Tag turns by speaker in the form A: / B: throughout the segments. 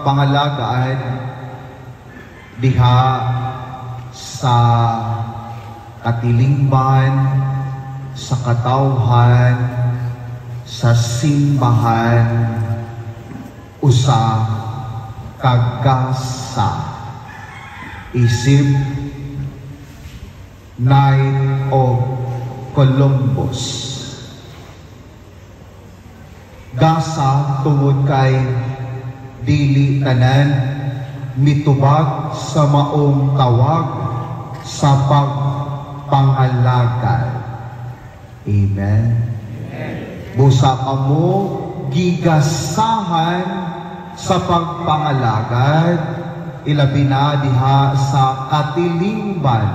A: pagpangalagad diha sa katilingban, sa katawhan, sa simbahan, usa ka gasa isip Knight of Columbus. Gasa tungod kay dili tanan mitubag sa maong tawag sa pagpangalagad. Amen. Busa kamo gigasahan sa pagpangalagad, ilabi na diha sa katilingban,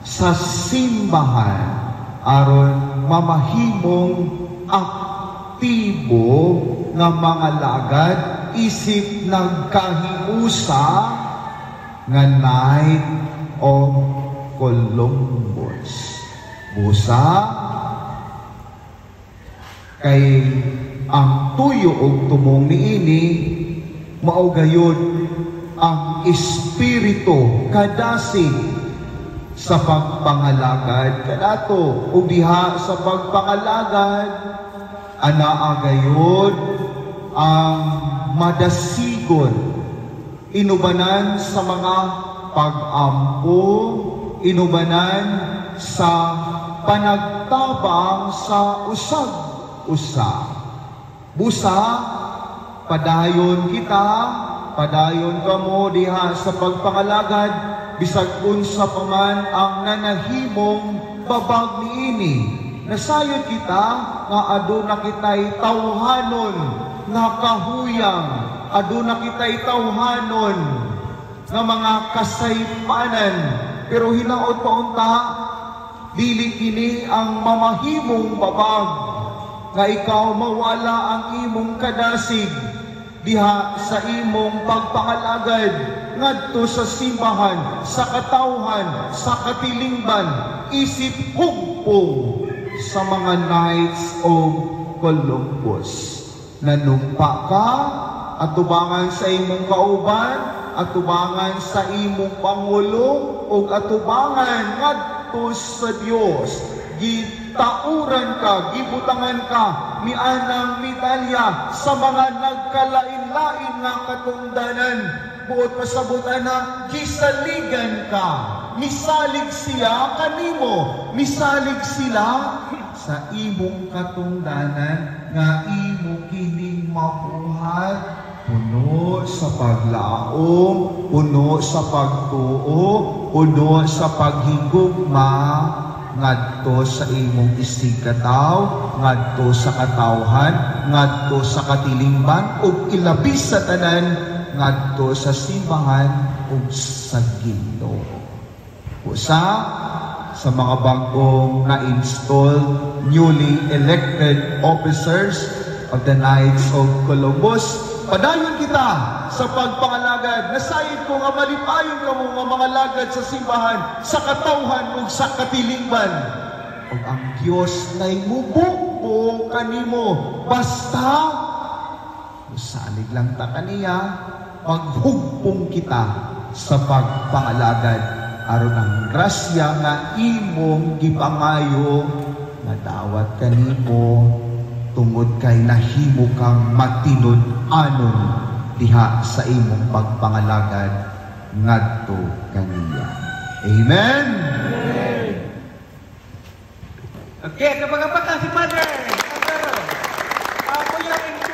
A: sa simbahan, aron mamahimong aktibo nga mga lagad isip nagkahiusa nga Knight of Columbus. Busa kay ang tuyo og tumong niini mao gayud ang espiritu kadasig sa pagpangalagad kanato, ug diha sa pagpangalagad anaa gayud ang madasigon, inubanan sa mga pag-ampo, inubanan sa panagtabang sa usag usa. Busa padayon kita, padayon kamo diha sa pagpangalagad, bisag unsa pa man ang nanahimong babag niini. Nasayod kita nga aduna kitay tawhanon nga kahuyang, aduna kitay tawhanon nga mga kasaypanan, pero hinaot pa unta dili kini ang mamahimong babag nga ikaw mawala ang imong kadasig diha sa imong pagpangalagad ngadto sa simbahan, sa katawhan, sa katilingban, isip hugpong sa mga Knights of Columbus. Nanumpa ka atubangan sa imong kauban, atubangan sa imong pangulo, ug atubangan ngadto sa Dios. Gitauran ka, gibutangan ka mianang medalya sa mga nagkalain-lain nga katungdanan. Buot pasabot ana, gisaligan ka, misalig siya kanimo, misalig sila sa imong katungdanan nga imo kining mabuhat puno sa paglaom, puno sa pagtuo, puno sa paghigugma ngadto sa imong isigkatawo, ngadto sa katawhan, ngadto sa katilingban, ug ilabi sa tanan ngadto sa simbahan ug sa Ginoo. Usa sa mga bagong na-install, newly elected officers of the Knights of Columbus, padayon kita sa pagpangalagad. Nasayod ko nga malipayon kamo nga mga lagad sa simbahan, sa katawhan ug sa katilingban. Ug ang Dios nay mububo kanimo basta musalig lang ta kaniya, maghugpong kita sa pagpangalagad aron ang grasya nga imong gipangayo madawat kanimo tungod kay nahimo kang matinud-anon diha sa imong pagpangalagad ngadto kaniya. Amen.
B: Okay, kapag si Father. Ako yung